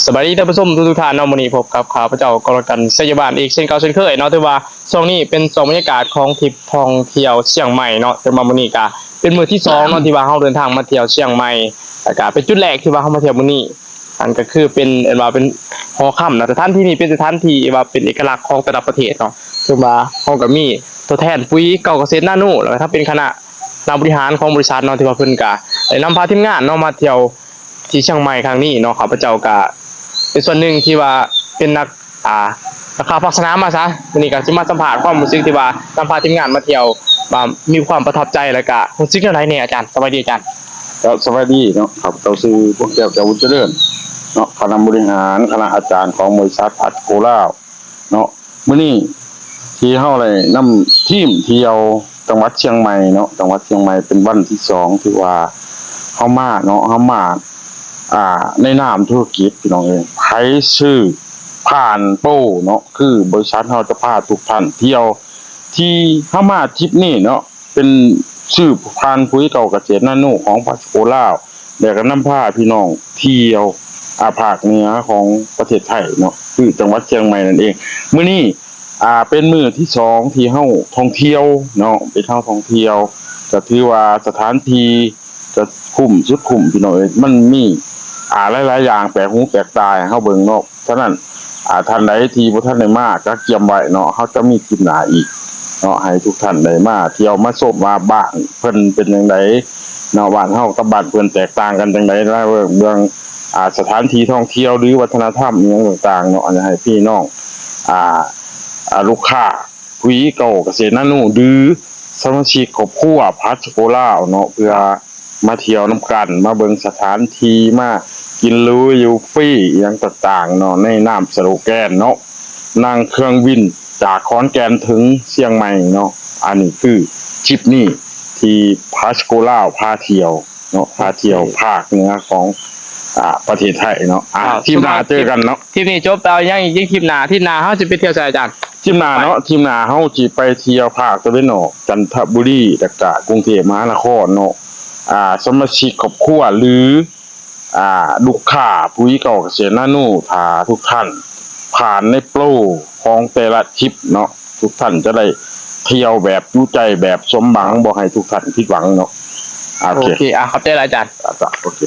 ສະບາຍດີທ່ານຜູ້ຊົມທຸກໆທ່ານເນາະ, ມື້ນີ້ພົບກັບຂ້າພະເຈົ້າ ກໍລະກັນ ໄຊຍະບານ ອີກເຊັ່ນເກົ່າເຊັ່ນເຄີຍເນາະ. ຖືວ່າຊ່ວງນີ້ເປັນຊ່ວງບັນຍາກາດຂອງທຣິບທ່ອງທ່ຽວຊຽງໃໝ່ເນາະ, ແຕ່ວ່າມື້ນີ້ກະເປັນມື້ທີສອງເນາະ ທີ່ວ່າເຮົາເດີນທາງມາທ່ຽວຊຽງໃໝ່, ແລ້ວກະເປັນຈຸດແລກທີ່ວ່າເຮົາມາທ່ຽວມື້ນີ້ ອັນກໍຄືເປັນ ເອີ້ນວ່າເປັນຫໍຄຳເນາະ. ສະຖານທີ່ນີ້ເປັນສະຖານທີ່ທີ່ວ່າເປັນເອກະລັກຂອງແຕ່ລະປະເທດເນາະ, ເຊິ່ງວ່າເຮົາກໍມີຕົວແທນປຸ໋ຍເກົ່າກະເສດນາໂນ ແລ້ວກໍທັງເປັນຄະນະນັກບໍລິຫານຂອງບໍລິສັດເນາະ ທີ່ວ່າເພິ່ນກະໄດ້ນຳພາທີມງານເນາະ ມາທ່ຽວທີ່ຊຽງໃໝ່ຄັ້ງນີ້ເນາະ. ຂ້າພະເຈົ້າກະເປັນສ່ວນໜຶ່ງທີ່ວ່າເປັນນັກ ອ່າ ນັກຂ່າວພາກສະໜາມມາຊະ, ມື້ນີ້ກໍຊິມາສຳພາດຄວາມຮູ້ສຶກທີ່ວ່ານຳພາທີມງານມາທ່ຽວ ວ່າມີຄວາມປະທັບໃຈ ແລ້ວກະຮູ້ສຶກແນວໃດແດ່ອາຈານ? ສະບາຍດີອາຈານ. ເຈົ້າ ສະບາຍດີເນາະ, ຂ້າພະເຈົ້າຊື່ ພວງແກ້ວ ແກ້ວບຸນຈະເລີນເນາະ, ຄະນະບໍລິຫານ ຄະນະອາຈານຂອງບໍລິສັດພາສະໂກລາວເນາະ. ມື້ນີ້ທີ່ເຮົາໄດ້ນຳທີມທ່ຽວຈັງຫວັດຊຽງໃໝ່ເນາະ, ຈັງຫວັດຊຽງໃໝ່ເປັນວັນທີສອງທີ່ວ່າເຮົາມາເນາະ, ເຮົາມາ ອ່າ ໃນນາມທຸລະກິດ ພີ່ນ້ອງເອີຍ, ໃຜຊື້ຜ່ານໂປຣເນາະ, ຄືບໍລິສັດເຮົາຈະພາທຸກທ່ານທ່ຽວ ທີ່ເຮົາມາທຣິບນີ້ເນາະ ເປັນຊື້ຜ່ານປຸ໋ຍເກົ່າກະເສດນາໂນຂອງພາສະໂກລາວ ແລ້ວກໍນຳພາພີ່ນ້ອງທ່ຽວ ອ່າ ພາກເໜືອຂອງປະເທດໄທເນາະ ຄືຈັງຫວັດຊຽງໃໝ່ນັ້ນເອງ. ມື້ນີ້ ອ່າ ເປັນມື້ທີສອງທີ່ເຮົາທ່ອງທ່ຽວເນາະ, ເປັນເຮົາທ່ອງທ່ຽວ ກໍຖືວ່າສະຖານທີ່ ຈະຄຸ້ມສຸດຄຸ້ມ ພີ່ນ້ອງເອີຍ, ມັນມີ ອ່າ ຫຼາຍໆຢ່າງແປກຫູແປກຕາໃຫ້ເຮົາເບິ່ງເນາະ. ສະນັ້ນ ອ່າ ທ່ານໃດທີ່ບໍ່ທັນໄດ້ມາ ກະກຽມໄວ້ເນາະ, ເຮົາຈະມີທຣິບໜ້າອີກເນາະ ໃຫ້ທຸກທ່ານໄດ້ມາທ່ຽວມາຊົມວ່າບ້ານເພິ່ນເປັນຈັ່ງໃດເນາະ, ບ້ານເຮົາກັບບ້ານເພິ່ນແຕກຕ່າງກັນຈັ່ງໃດ ລະເບິ່ງເລື່ອງ ອ່າ ສະຖານທີ່ທ່ອງທ່ຽວ ຫຼື ວັດທະນະທຳອີ່ຫຍັງຕ່າງໆເນາະ, ອັນນີ້ໃຫ້ພີ່ນ້ອງ ອ່າ ອ່າ ລູກຄ້າ ປຸ໋ຍເກົ່າກະເສດນາໂນ ຫຼື ສະມາຊິກຄອບຄົວພາສະໂກລາວເນາະ ເພື່ອມາທ່ຽວນຳກັນ ມາເບິ່ງສະຖານທີ່ ມາກິນຫຼູຢູ່ຟຣີອີ່ຫຍັງຕ່າງໆເນາະ ໃນນາມສະໂລແກນເນາະ ນັ່ງເຄື່ອງບິນຈາກຂອນແກ່ນເຖິງຊຽງໃໝ່ເນາະ. ອັນນີ້ຄືທຣິບນີ້ທີ່ພາສະໂກລາວພາທ່ຽວ ເນາະ ພາທ່ຽວພາກເໜືອຂອງ ອ່າ ປະເທດໄທເນາະ. ອ່າ ທີມໜ້າເຈີກັນເນາະ, ທີມນີ້ຈົບແລ້ວ ຍັງອີກ ຍັງທີມໜ້າ, ທີມໜ້າເຮົາຊິໄປທ່ຽວໃສອາຈານ? ທີມໜ້າເນາະ ທີມໜ້າເຮົາຊິໄປທ່ຽວພາກຕາເວັນອອກ ຈັນທະບູລີ ແລ້ວກະກຸງເທບມະຫານະຄອນເນາະ. ອ່າ ສະມາຊິກຄອບຄົວ ຫຼື ອ່າ ລູກຄ້າປຸ໋ຍເກົ່າກະເສດນາໂນ ຖ້າທຸກທ່ານຜ່ານໃນໂປຣຂອງແຕ່ລະທຣິບເນາະ ທຸກທ່ານຈະໄດ້ທ່ຽວແບບຈຸໃຈ ແບບສົມຫວັງ ບໍ່ໃຫ້ທຸກທ່ານຜິດຫວັງເນາະ. ໂອເຄ ໂອເຄ ອ່າ ຂອບໃຈຫຼາຍອາຈານ. ອາ ໂອເຄ.